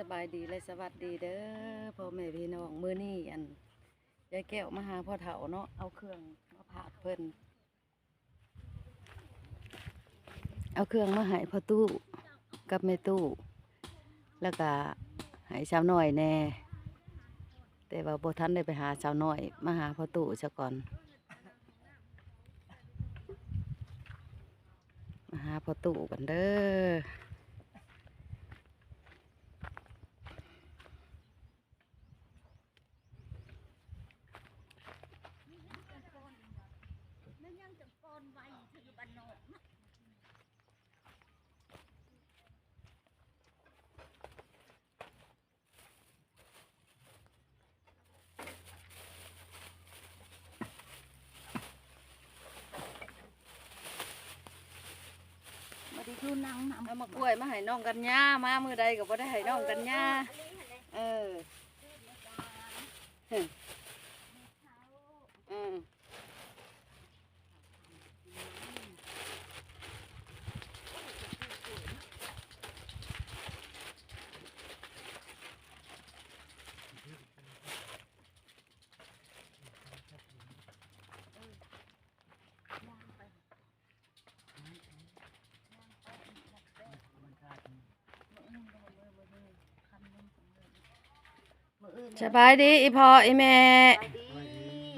ສະບາຍດີ ແລະ ສະຫວັດດີເດີ ພໍ່ແມ່ພີ່ນ້ອງ. ມື້ນີ້ ອັນ ຍາຍແກ້ວມາຫາພໍ່ເຖົ້າເນາະ ເອົາເຄື່ອງມາຝາກເພິ່ນ ເອົາເຄື່ອງມາໃຫ້ພໍ່ຕູ້ກັບແມ່ຕູ້ ແລ້ວກະໃຫ້ສາວນ້ອຍແດ່ ແຕ່ວ່າບໍ່ທັນໄດ້ໄປຫາສາວນ້ອຍ ມາຫາພໍ່ຕູ້ຊະກ່ອນ. ມາຫາພໍ່ຕູ້ກັນເດີ. ບໍ່ໄດ້ຢູ່ນຳນຳ ເອົາໝາກກ້ວຍມາໃຫ້ນ້ອງກັນຍາ ມາມື້ໃດກໍບໍ່ໄດ້ໃຫ້ນ້ອງກັນຍາ. ເອີ ເອີ ເອີ. ສະບາຍດີອີ່ພໍ່ອີ່ແມ່.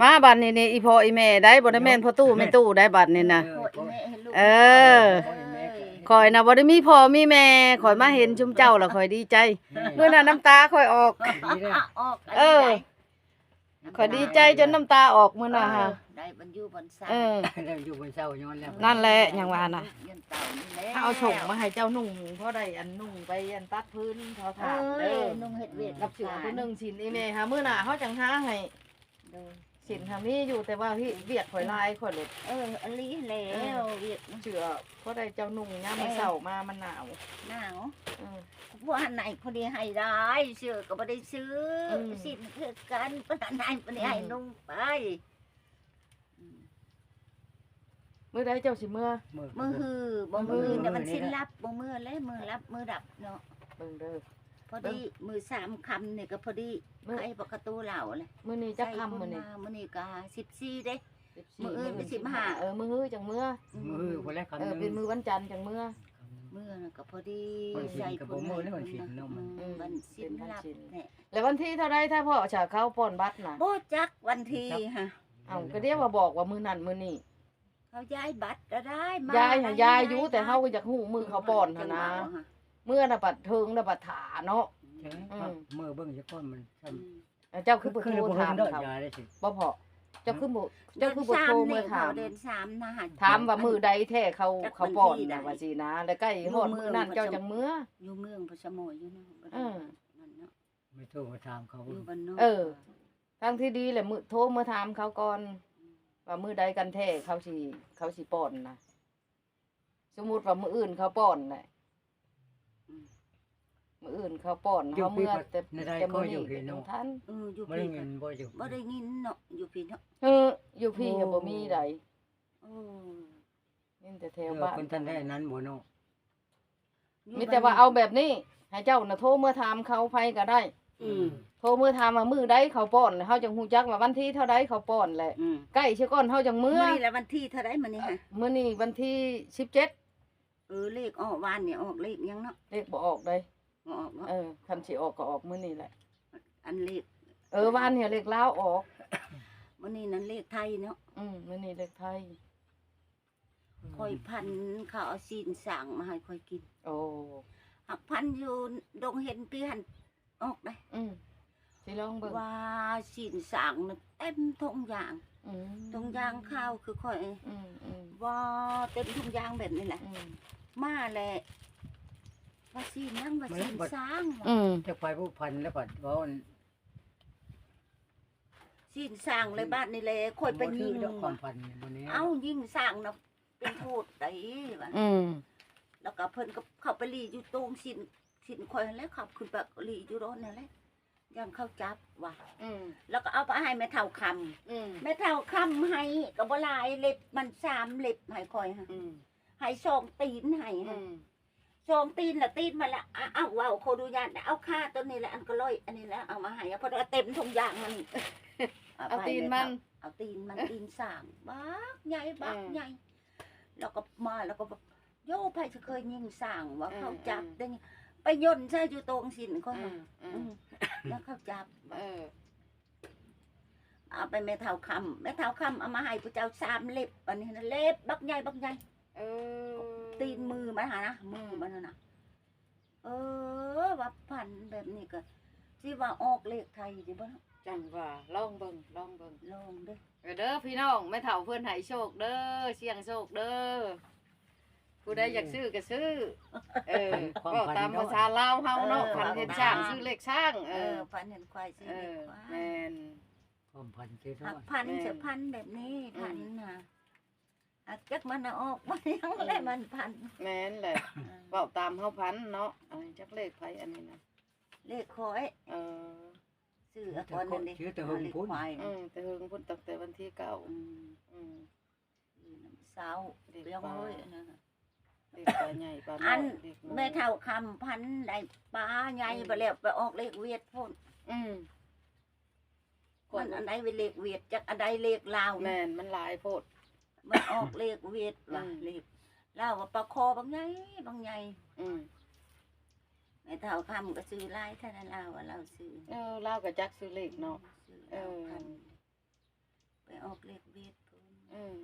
ມາບັດນີ້ນີ້ ອີ່ພໍ່ອີ່ແມ່ໄດ໋ ບໍ່ໄດ້ແມ່ນພໍ່ຕູ້ແມ່ຕູ້ໄດ໋ ບັດນີ້ນະ. ເອີ ຂ້ອຍນະບໍ່ໄດ້ມີພໍ່ມີແມ່ ຂ້ອຍມາເຫັນຊຸມເຈົ້າລະຂ້ອຍດີໃຈ. ມື້ນັ້ນນ້ຳຕາຂ້ອຍອອກ ອອກ ເອີ. ຂ້ອຍດີໃຈຈົນນ້ຳຕາອອກມື້ນັ້ນຫະ ໄດ້ບ່ອນຢູ່ບ່ອນເຊົາ ເອີ ໄດ້ຢູ່ບ່ອນເຊົາຍ້ອນແລ້ວ ນັ້ນແຫຼະ ຍັງວ່ານະ ຍ້ອນເຕົານີ້ແຫຼະ ເຮົາເອົາສົ່ງມາໃຫ້ເຈົ້ານຸ່ງ ພໍໄດ້ອັນນຸ່ງໄປອັນຕັດພື້ນເຂົາຖາມເດີ ນຸ່ງເຮັດວຽກ ກັບເສື້ອໂຕໜຶ່ງ ຊິນອີ່ແມ່ຫາ ມື້ໜ້າເຮົາຈັ່ງຫາໃຫ້ ໂດຍ ຊິນຫາມີຢູ່ ແຕ່ວ່າວຽກຂ້ອຍຫຼາຍ ຂ້ອຍເລີຍ ເອີ ອີ່ຫຼີແລ້ວ ວຽກເສື້ອ ພໍໄດ້ເຈົ້ານຸ່ງຍາມມື້ເຊົ້າມາມັນໜາວ ໜາວ ເອີ ພວກອັນໃນພໍດີໃຫ້ໄດ້ ເສື້ອກໍບໍ່ໄດ້ຊື້ ຊິນຄືກັນ ອັນໃນພໍດີໃຫ້ນຸ່ງໄປ. ມື້ໃດເຈົ້າຊິເມືອ? ມື້ຮື ບໍ່ມື້ອື່ນ ມື້ອື່ນ ມື້ມື້ນີ້ແຫຼະ ມື້ຫຼັບ ບໍ່ເມືອແລ້ວ ມື້ຫຼັບ ມື້ດັບເນາະ ເບິ່ງເດີ ພໍດີມື້ສາມຄ່ຳນີ້ກໍພໍດີ ໃກ້ປະຕູລາວແຫຼະ ມື້ນີ້ຈັກຄ່ຳມື້ນີ້? ມື້ນີ້ກໍສິບສີ່ເດ້ ສິບສີ່ ມື້ອື່ນກໍສິບຫ້າ ເອີ ມື້ຮືຈັ່ງເມືອ ມື້ຮືພຸ້ນແຫຼະ ຄ່ຳ ເອີ ເປັນມື້ວັນຈັນຈັ່ງເມືອ ເມືອກໍພໍດີ ວັນສິນກໍບໍ່ເມືອແລ້ວ ວັນສິນເນາະ ວັນສິນຫຼັບແທ້ ແລ້ວວັນທີເທົ່າໃດຖ້າພໍ່ຈະເຂົ້າປ່ອນບັດນະ? ບໍ່ຈັກວັນທີຫະ ເອົ້າ ກໍດຽວວ່າບອກວ່າມື້ນັ້ນມື້ນີ້ ເຂົາຍ້າຍບັດກໍໄດ້ ມາ ຍ້າຍຫະຍ້າຍຢູ່ ແຕ່ເຮົາກໍຢາກຮູ້ມື້ເຂົາປ່ອນຫັ້ນນະ ເມືອນະບັດເຖິງນະບັດຖ້າເນາະ ເອີ ເມືອເບິ່ງຊະກ່ອນມັນຊ່ຳ ເຈົ້າຄືບໍ່ໂທຖາມເຂົາ ບໍ່ພໍ ເຈົ້າຄືບໍ່ ເຈົ້າຄືບໍ່ໂທເມືອຖາມ ເດືອນສາມນະ ຖາມວ່າມື້ໃດແທ້ເຂົາ ເຂົາປ່ອນນະ ວ່າຊີ້ນະ ແລ້ວໃກ້ຮອດມື້ນັ້ນເຈົ້າຈັ່ງເມືອ ຢູ່ເມືອງພະສະໝອຍຢູ່ເນາະ ເອີ ນັ້ນເນາະ ໄປໂທມາຖາມເຂົາ ຢູ່ບ້ານນອກ ເອີ ທາງທີ່ດີແຫຼະ ໂທມາຖາມເຂົາກ່ອນ ວ່າມື້ໃດກັນແທ້ເຂົາຊິ ເຂົາຊິປ່ອນນະ ສົມມຸດວ່າມື້ອື່ນເຂົາປ່ອນແຫຼະ ອືມ ມື້ອື່ນເຂົາປ່ອນ ເຮົາເມືອແຕ່ ແຕ່ມື້ນີ້ກໍຍັງທັນ ເອີ ຢູ່ພີ້ບໍ່ໄດ້ຍິນເນາະ ຢູ່ພີ້ເນາະ ເອີ ຢູ່ພີ້ກໍບໍ່ມີໃດ ໂອ້ ຍິນແຕ່ແຖວບ້ານ ເພິ່ນທັນໄດ້ອັນນັ້ນບໍ່ເນາະ ມີແຕ່ວ່າເອົາແບບນີ້ ໃຫ້ເຈົ້ານະໂທເມືອຖາມເຂົາ ໃຜກໍໄດ້ ອືມ ໂທເມືອຖາມວ່າມື້ໃດເຂົາປ້ອນ ເຮົາຈັ່ງຮູ້ຈັກວ່າວັນທີເທົ່າໃດເຂົາປ້ອນແຫຼະ ອືມ ໃກ້ຊະກ່ອນເຮົາຈັ່ງເມືອ ມື້ນີ້ລະວັນທີເທົ່າໃດມື້ນີ້ຫະ? ມື້ນີ້ວັນທີສິບເຈັດ ເອີ ເລກອອກ ວານນີ້ອອກເລກຫຍັງເນາະ? ເລກບໍ່ອອກເດ້ ບໍ່ອອກເນາະ ເອີ ຄັນຊິອອກກໍອອກມື້ນີ້ແຫຼະ ອັນເລກ ເອີ ວານນີ້ເລກລາວອອກ ມື້ນີ້ນັ້ນເລກໄທເນາະ ອືມ ມື້ນີ້ເລກໄທ. ຂ້ອຍຝັນເຂົາເອົາຊີ້ນຊ້າງມາໃຫ້ຂ້ອຍກິນ ໂອ້ ຫາກຝັນຢູ່ດົງເຫັນປີຫັ້ນອອກໄດ໋ ອືມ ຊິລອງເບິ່ງ ວ່າຊີ້ນຊ້າງນັ້ນເຕັມຖົງຢາງ ອືມ ຖົງຢາງຂາວຄືຂ້ອຍ ອືມໆ ວ່າເຕັມຖົງຢາງແບບນີ້ແຫຼະ ອືມ ມາແລ້ວ ວ່າຊີ້ນຫຍັງ ວ່າຊີ້ນຊ້າງ ອືມ ຈັກໃຜຜູ້ຝັນແລ້ວບັດເວົ້າ ຊີ້ນຊ້າງເລີຍ ບາດນີ້ແຫຼະ ຂ້ອຍໄປຍິງ ເອົ້າ ຍິງຊ້າງນະເປັນໂທດໄດ໋ວ່າ ອືມ ແລ້ວກໍເພິ່ນກໍເຂົ້າໄປຫຼີຢູ່ໂຕງຊີ້ນ ຊີ້ນຂ້ອຍຫັ້ນແຫຼະ ຂັບຂຶ້ນໄປຫຼີຢູ່ໂດນນັ້ນແຫຼະ ຢ້ານເຂົາຈັບວ່າ ອືມ ແລ້ວກໍເອົາໄປໃຫ້ແມ່ເຖົ້າຄຳ ອືມ ແມ່ເຖົ້າຄຳໃຫ້ກໍບໍ່ຫຼາຍ ເລັບມັນສາມເລັບໃຫ້ຂ້ອຍ ອືມ ໃຫ້ສອງຕີນໃຫ້ ອືມ ສອງຕີນລະ ຕີນມັນລະ ອາ ເອົາ ເວົ້າຂໍອະນຸຍາດນະ ເອົາຂາໂຕນີ້ລະ ອັນກະລອຍອັນນີ້ລະ ເອົາມາໃຫ້ ເອົາ ເພິ່ນເອົາເຕັມຖົງຢາງມານີ້ ເອົາໄປ ເອົາຕີນມັນ ເອົາຕີນມັນ ຕີນຊ້າງ ບັກໃຫຍ່ ບັກໃຫຍ່ ແລ້ວກໍມາ ແລ້ວກໍແບບ ໂຢ ໃຜຊິເຄີຍຍິງຊ້າງວ່າ ເຂົາຈັບໄດ້ ໄປຍົນໃສ່ຢູ່ໂຕງຊີ້ນຂ້ອຍ ອືມ ແລ້ວເຂົາຈັບ ເອີ ເອົາໄປແມ່ເຖົ້າຄຳ ແມ່ເຖົ້າຄຳເອົາມາໃຫ້ຜູ້ເຈົ້າສາມເລັບ ອັນນີ້ນະ ເລັບບັກໃຫຍ່ ບັກໃຫຍ່ ເອີ ຕີນມືມັນຫັ້ນນະ ມືມັນຫັ້ນນະ ເອີ ວ່າຝັນແບບນີ້ກໍຊິວ່າອອກເລກໄທຢູ່ບໍ່ເນາະ ຈັ່ງວ່າ ລອງເບິ່ງ ລອງເບິ່ງ ລອງເດີ້ ເອີ ເດີ້ພີ່ນ້ອງ ແມ່ເຖົ້າເພິ່ນໃຫ້ໂຊກເດີ້ ສ່ຽງໂຊກເດີ້ ຜູ້ໃດຢາກຊື້ກໍຊື້ ເອີ ເວົ້າຕາມພາສາລາວເຮົາເນາະ ເອີ ຝັນເຫັນຊ້າງ ເອີ ຊື້ເລກຊ້າງ ເອີ ເອີ ຝັນເຫັນຄວາຍ ຊື້ເລກຄວາຍ ເອີ ແມ່ນ ຄວາມຝັນເສຍ ຫາກຝັນ ແມ່ນ ເສຍຝັນແບບນີ້ ອືມ ຝັນນະ ຫາກຈັກມັນອອກມາຫຍັງແຫຼະ ອືມ ມັນຝັນ ແມ່ນແຫຼະ ເອີ ເວົ້າຕາມເຮົາຝັນເນາະ ອັນນີ້ຈັກເລກໃຜອັນນີ້ນະ ເລກຂ້ອຍ ເອີ ຊື້ອາກ່ອນນັ້ນເດ້ ຊື້ແຕ່ເຫິງພຸ້ນ ເລກຄວາຍ ອືມ ແຕ່ເຫິງພຸ້ນ ຕັ້ງແຕ່ວັນທີເກົ້າ ອືມ ອືມ ອືມ ເຊົ້າ ເລກປາ ປຽງເລີຍ ອັນນັ້ນນະ ເລກປາໃຫຍ່ປານ້ອຍ ອັນ ເລກ ແມ່ເຖົ້າຄຳຝັນໄດ້ປາໃຫຍ່ ອືມ ໄປແລ້ວ ໄປອອກເລກຫວຽດພຸ້ນ ອືມ ມັນອັນໃດເລກຫວຽດ ຈັກອັນໃດເລກລາວ ແມ່ນ ມັນຫຼາຍໂພດ ມັນອອກເລກຫວຽດວ່າ ອືມ ເລກລາວວ່າປາຄໍບັກໃຫຍ່ ບັກໃຫຍ່ ອືມ ແມ່ເຖົ້າຄຳກໍຊື້ຫຼາຍແທ້ນະ ລາວວ່າລາວຊື້ ເອີ ລາວກໍຈັກຊື້ເລກເນາະ ອືມ ຊື້ລາວ ເອີ ພັນ ໄປອອກເລກຫວຽດພຸ້ນ ອືມ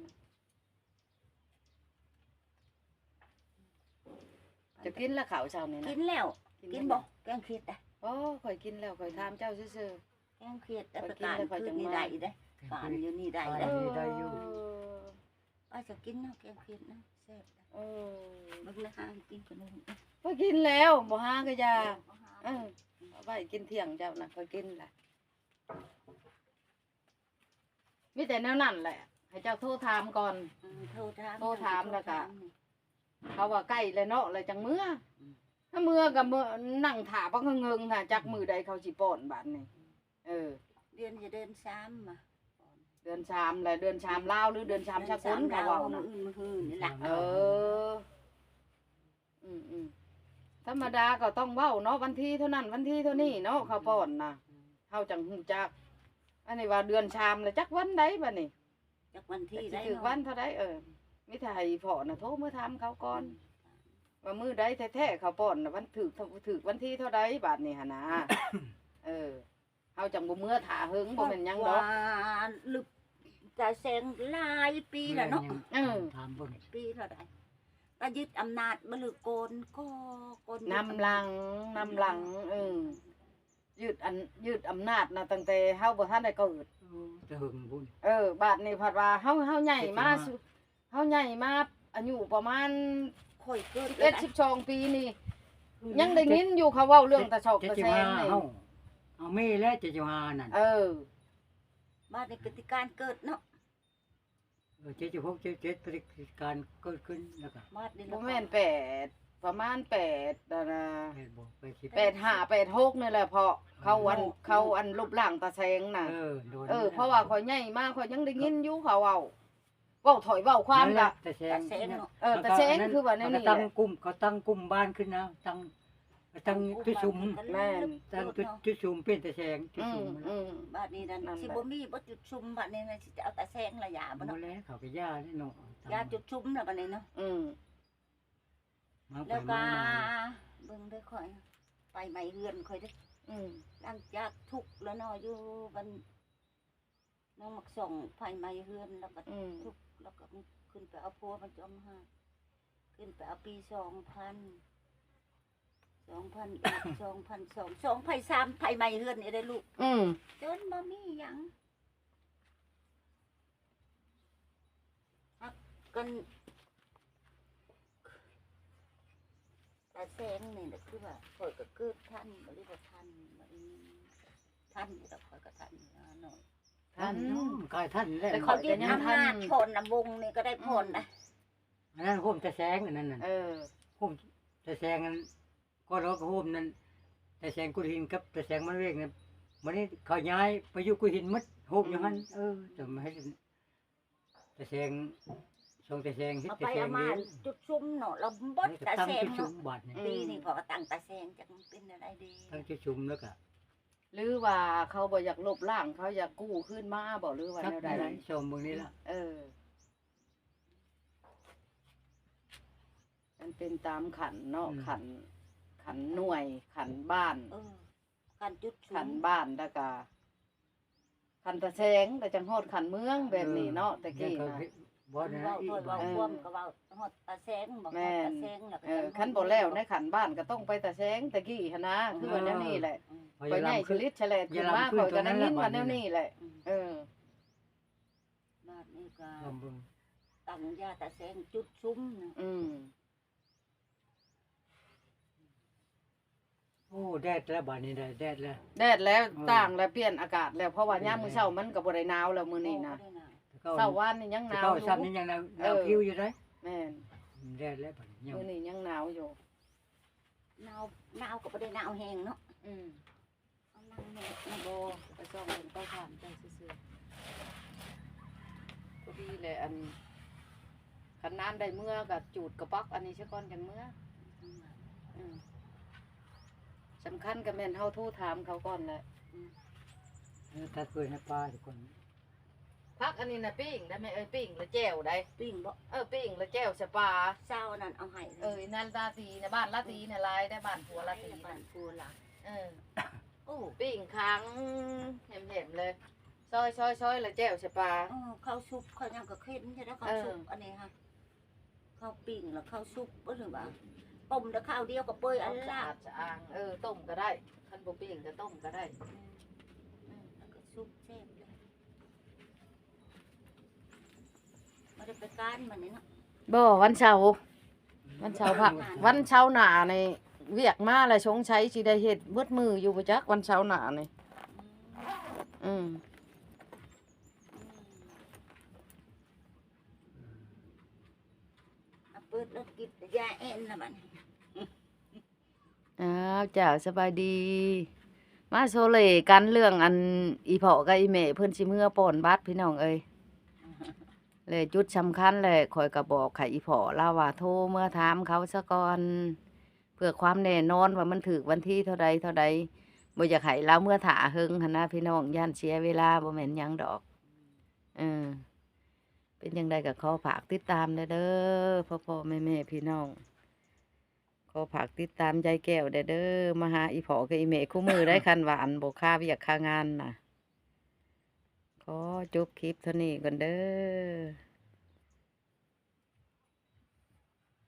ເຈົ້າກິນລະເຂົ້າເຊົ້ານີ້ນະ ກິນແລ້ວ ກິນແລ້ວ ກິນບໍ່ ແກງຂຽດນະ ໂອ້ ຂ້ອຍກິນແລ້ວ ຂ້ອຍຖາມເຈົ້າຊື່ໆ ແກງຂຽດ ແຕ່ປະການຄືນີ້ໄດ້ເດ້ ປານຢູ່ນີ້ໄດ້ເດ້ ເອີ ໄປຈະກິນເນາະ ແກງຂຽດນະ ແຊບ ເອີ ເບິ່ງນະ ຫາກິນຂະໜົມ ຂ້ອຍກິນແລ້ວ ບໍ່ຫາກໍຢ່າ ເອີ ເອົາໄວ້ກິນທ່ຽງເຈົ້ານະ ຂ້ອຍກິນລະ ມີແຕ່ແນວນັ້ນແຫຼະ ໃຫ້ເຈົ້າໂທຖາມກ່ອນ ເອີ ໂທຖາມ ໂທຖາມແລ້ວກະ ເຂົາວ່າໃກ້ແລ້ວເນາະ ແລ້ວຈັ່ງເມືອ ອືມ ຖ້າເມືອກໍເມືອ ນັ່ງຖ້າບັກເຫິງໆ ຖ້າຈັກມື້ໃດເຂົາຊິປ້ອນບາດນີ້ ເອີ ເດືອນ ເດືອນສາມມາ ເດືອນສາມແຫຼະ ເດືອນສາມລາວ ຫຼືເດືອນສາມສາກົນ ເຂົາເວົ້ານະ ມື້ອື່ນ ມື້ຮືນີ້ລະ ເອີ ອືມໆ ທຳມະດາກໍຕ້ອງເວົ້າເນາະ ວັນທີເທົ່ານັ້ນ ວັນທີເທົ່ານີ້ເນາະ ເຂົາປ້ອນນະ ອືມ ເຮົາຈັ່ງຮູ້ຈັກ ອັນນີ້ວ່າເດືອນສາມແລ້ວ ຈັກວັນໃດບາດນີ້ ຈັກວັນທີໃດ ຖືກວັນເທົ່າໃດ ເອີ ມີແຕ່ໃຫ້ພໍ່ນະໂທມາຖາມເຂົາກ່ອນ ອືມ ວ່າມື້ໃດແທ້ໆ ເຂົາປ້ອນນະ ວັນຖືກ ຖືກວັນທີເທົ່າໃດບາດນີ້ຫັ້ນນະ ເອີ ເຮົາຈັ່ງບໍ່ເມືອຖ້າເຫິງ ບໍ່ແມ່ນຫຍັງດອກ ວ່າລຶບຕາແສງຫຼາຍປີແລ້ວເນາະ ເອີ ຖາມເບິ່ງ ປີເທົ່າໃດ ກະຍຶດອຳນາດບໍ່ ຫຼືກ່ອນ ກໍກ່ອນ ນຳຫຼັງ ນຳຫຼັງ ເອີ ຍຶດອັນ ຍຶດອຳນາດນະ ຕັ້ງແຕ່ເຮົາບໍ່ທັນໄດ້ເກີດ ໂອ້ ແຕ່ເຫິງພຸ້ນ ເອີ ບາດນີ້ພັດວ່າເຮົາ ເຮົາໃຫຍ່ມາ ເຮົາໃຫຍ່ມາອາຍຸປະມານ ຂ້ອຍເກີດ ສິບເອັດ ສິບສອງປີນີ້ ຍັງໄດ້ຍິນຢູ່ເຂົາເວົ້າເລື່ອງຕາຊອກຕາແຊງນີ້ ເຮົາ ເຮົາມີແລ້ວ ເຈັດສິບຫ້ານັ້ນ ເອີ ບາດນີ້ພະຕິການເກີດເນາະ ເອີ ເຈັດສິບຫົກ ເຈັດສິບເຈັດ ພະຕິການເກີດຂຶ້ນ ແລ້ວກໍ ບາດນີ້ ບໍ່ແມ່ນແປດ ປະມານແປດ ອັນນະ ແປດບໍ່ ແປດສິບ ແປດຫ້າ ແປດຫົກນີ້ແຫຼະ ເພາະເຂົາອັນ ເອີ ເຂົາອັນລົບລ້າງຕາແສງນະ ເອີ ເອີ ເພາະວ່າຂ້ອຍໃຫຍ່ມາ ຂ້ອຍຍັງໄດ້ຍິນຢູ່ເຂົາເວົ້າ ເວົ້າຖ້ອຍເວົ້າຄວາມ ນັ້ນແຫຼະ ກະ ຕາແສງ ຕາແສງເນາະ ເອີ ມັນກໍ ຕາແສງ ອັນນັ້ນ ຄືວ່າແນວນີ້ ມັນກໍຕັ້ງກຸ່ມ ເຂົາຕັ້ງກຸ່ມບ້ານຂຶ້ນນະ ຕັ້ງ ຕັ້ງຈຸດຊຸມ ແມ່ນ ຕັ້ງຈຸດ ຈຸດຊຸມ ເປັນຕາແສງ ຈຸດຊຸມ ອືມ ອືມ ບາດນີ້ນັ້ນ ນັ້ນແຫຼະ ຊິບໍ່ມີບໍ່ຈຸດຊຸມ ບາດນີ້ນະ ຊິເອົາຕາແສງລະຢາບໍ່ເນາະ ບໍ່ແລ້ວ ເຂົາກໍຢ່າແລ້ວເນາະ ຢ່າຈຸດຊຸມລະບາດນີ້ເນາະ ອືມ ແລ້ວກໍເບິ່ງເດີຂ້ອຍ ໄຟໄໝ້ເຮືອນຂ້ອຍເດີ ອືມ ຫຼັງຈາກທຸກແລ້ວເນາະ ຢູ່ບ້ານ ນ້ອງມັກສ່ອງໄຟໄໝ້ເຮືອນ ແລ້ວກໍ ອືມ ທຸກ ແລ້ວກໍຂຶ້ນໄປເອົາຜົວມາຈອມຮາກ ຂຶ້ນໄປເອົາປີສອງພັນ ສອງພັນເອັດ ສອງພັນສອງ ສອງໄຟສາມ ໄຟໄໝ້ເຮືອນນີ້ເດ້ລູກ ອືມ ຈົນບໍ່ມີຫຍັງ ຮັກກັນ ຕາແສງນີ້ແຫຼະ ຄືວ່າຂ້ອຍກໍເກີດທັນ ຫຼືບໍ່ທັນ ບໍ່ໄດ້ຍິນ ທັນຢູ່ດອກ ຂ້ອຍກໍທັນຢູ່ໜ້ອຍ ທັນ ອືມ ກາຍທັນແລ້ວ ແຕ່ຂ້ອຍກໍຍັງທັນ ຍຶດອຳນາດຜ່ອນນຳວົງນີ້ກໍໄດ້ຜ່ອນນະ ອືມ ອັນນັ້ນໂຮມຕາແສງ ອັນນັ້ນນະ ເອີ ໂຮມຕາແສງ ອັນ ກໍລອກໂຮມນັ້ນ ຕາແສງກຸດຫີນກັບຕາແສງມັນເວງນັ້ນ ບັດນີ້ເຂົາຍ້າຍໄປຢູ່ກຸດຫີນໝົດ ໂຮມຢູ່ຫັ້ນ ອືມ ເອີ ຈະມາໃຫ້ ຕາແສງ ຕ້ອງຕາແສງ ເຮັດຕາແສງເດ້ ເອົາມາຈຸດສຸມເນາະ ລະເບິດຕາແສງເນາະ ຕັ້ງຈຸດສຸມບາດນີ້ ປີນີ້ເຂົາກໍຕັ້ງຕາແສງ ຈັກມັນເປັນແນວໃດເດ້ ຕັ້ງຈຸດສຸມແລ້ວກໍ ຫຼືວ່າເຂົາບໍ່ຢາກລົບລ້າງ ເຂົາຢາກກູ້ຄືນມາບໍ ຫຼືວ່າແນວໃດ ຊອມເບິ່ງນີ້ລະ ເອີ ມັນເປັນຕາມຂັ້ນເນາະ ອືມ ຂັ້ນ ຂັ້ນໜ່ວຍ ຂັ້ນບ້ານ ເອີ ຂັ້ນຈຸດສຸມ ຂັ້ນບ້ານ ແລ້ວກະຂັ້ນຕາແສງ ແລ້ວຈັ່ງຮອດຂັ້ນເມືອງ ເອີ ແບບນີ້ເນາະ ແຕ່ກີ້ນະ ບໍ່ໄດ້ ເວົ້າ ເວົ້າຄວາມກໍເວົ້າຮອດຕາແສງ ບໍ່ຮອດຕາແສງ ແລ້ວກໍ ເອີ ຈັ່ງ ຄັນບໍ່ແລ້ວໃນຂັ້ນບ້ານກໍຕ້ອງໄປຕາແສງ ແຕ່ກີ້ຫັ້ນນະ ເອີ ຄືວ່າແນວນີ້ແຫຼະ ອືມ ຂ້ອຍໃຫຍ່ສະລິດສະແຫຼດຂຶ້ນມາ ຂ້ອຍກໍໄດ້ຍິນວ່າແນວນີ້ແຫຼະ ອືມ ເອີ ບາດນີ້ກໍ ລອງເບິ່ງ ຕັ້ງຢາຕາແສງຈຸດສຸມນະ ອືມ ໂອ້ ແດດແລ້ວ ບາດນີ້ໄດ້ແດດແລ້ວ ແດດແລ້ວ ເອີ ຕ່າງແລ້ວ ປ່ຽນອາກາດແລ້ວ ເພາະວ່າຍາມມື້ເຊົ້າມັນກໍບໍ່ໄດ້ໜາວແລ້ວມື້ນີ້ນະ ບໍ່ໄດ້ໜາວ ເຊົ້າວານນີ້ຍັງໜາວຢູ່ ແຕ່ເຊົ້າຊ້ຳນີ້ຍັງໜາວ ເອີ ໜາວຜິວຢູ່ເດ້ ແມ່ນ ແດດແລ້ວ ບາດນີ້ຍັງ ມື້ນີ້ຍັງໜາວຢູ່ ໜາວ ໜາວກໍບໍ່ໄດ້ໜາວແຮງເນາະ ອືມ ເອົານັ່ງແມ່ນະບໍ່ ໄປສ່ອງເບິ່ງໄປຖາມເຈົ້າຊື່ໆ ພໍດີແຫຼະ ອັນ ຄັນນ້ຳໄດ້ເມືອກໍຈູດກະປ໋ອກອັນນີ້ຊະກ່ອນຈັ່ງເມືອ ອືມ ສຳຄັນກໍແມ່ນເຮົາໂທຖາມເຂົາກ່ອນແຫຼະ ອືມ ເອີ ຕັດເປີດໃຫ້ປ້າຊະກ່ອນ. ຜັກອັນນີ້ນະປີ້ງໄດ້ແມ່ເອີຍ ປີ້ງແລ້ວແຈ່ວໄດ໋ ປີ້ງບໍ ເອີ ປີ້ງແລ້ວແຈ່ວໃສ່ປາ ຊາວນັ້ນເອົາໃຫ້ ເອີ ນັ້ນລາຕີນະ ບ້ານລາຕີນະຫຼາຍໄດ໋ ບ້ານຜົວລາຕີ ບ້ານຜົວລາ ເອີ ໂອ້ ປີ້ງຄາງແຫຼມໆເລີຍ ຊອຍໆໆ ແລ້ວແຈ່ວໃສ່ປາ ເອີ ເຂົ້າສຸບເຂົ້າຫຍັງກໍເຄັນຢູ່ເດ້ ເຂົ້າ ເອີ ສຸບອັນນີ້ຫະ ເຂົ້າປີ້ງແລ້ວເຂົ້າສຸບບໍ່ ຫຼືວ່າຕົ້ມແລ້ວຄາວດຽວກໍເປີຍອັນລະ ສະອາດສະອ້າງ ເອີ ຕົ້ມກໍໄດ້ ຄັນບໍ່ປີ້ງກໍຕົ້ມກໍໄດ້ ອືມ ອືມ ແລ້ວກໍສຸບແຊບເລີຍ ບໍ່ໄດ້ໄປການມື້ນີ້ເນາະ ບໍ່ ວັນເສົາ ວັນເສົາພັກ ວັນເສົາໜ້ານີ້ວຽກມາແລ້ວ ສົງໄສຊິໄດ້ເຮັດເບິດມື້ຢູ່ບໍ່ຈັກ ວັນເສົາໜ້ານີ້ ອືມ ອືມ ອືມ ເອົາເປີດລົດກິດຢາແອນລະບັດນີ້ ອ້າວ ເຈົ້າ ສະບາຍດີ ມາໂຊເລກັນເລື່ອງອັນ ອີພໍ່ກັບອີແມ່ເພິ່ນຊິເມືອປ້ອນບັດ ພີ່ນ້ອງເອີຍ ແລະ ຈຸດສຳຄັນແຫຼະ ຂ້ອຍກໍບອກໃຫ້ອີພໍ່ລາວວ່າໂທເມືອຖາມເຂົາສາກ່ອນ ເພື່ອຄວາມແນ່ນອນວ່າມັນຖືກວັນທີເທົ່າໃດເທົ່າໃດ ບໍ່ຢາກໃຫ້ລາວເມືອຖ້າເຫິງຫັ້ນນະ ພີ່ນ້ອງ ຢ້ານເສຍເວລາ ບໍ່ແມ່ນຫຍັງດອກ ເອີ ເປັນຈັ່ງໃດກໍຂໍຝາກຕິດຕາມແດ່ເດີ ພໍ່ໆແມ່ໆ ພີ່ນ້ອງ ຂໍຝາກຕິດຕາມຍາຍແກ້ວແດ່ເດີ ມາຫາອີພໍ່ກັບອີແມ່ຄູ່ມື້ໄດ໋ ຄັນວ່າອັນບໍ່ຄາວຽກຄາງານນະ ຂໍຈົບຄລິບເທົ່ານີ້ກ່ອນເດີ.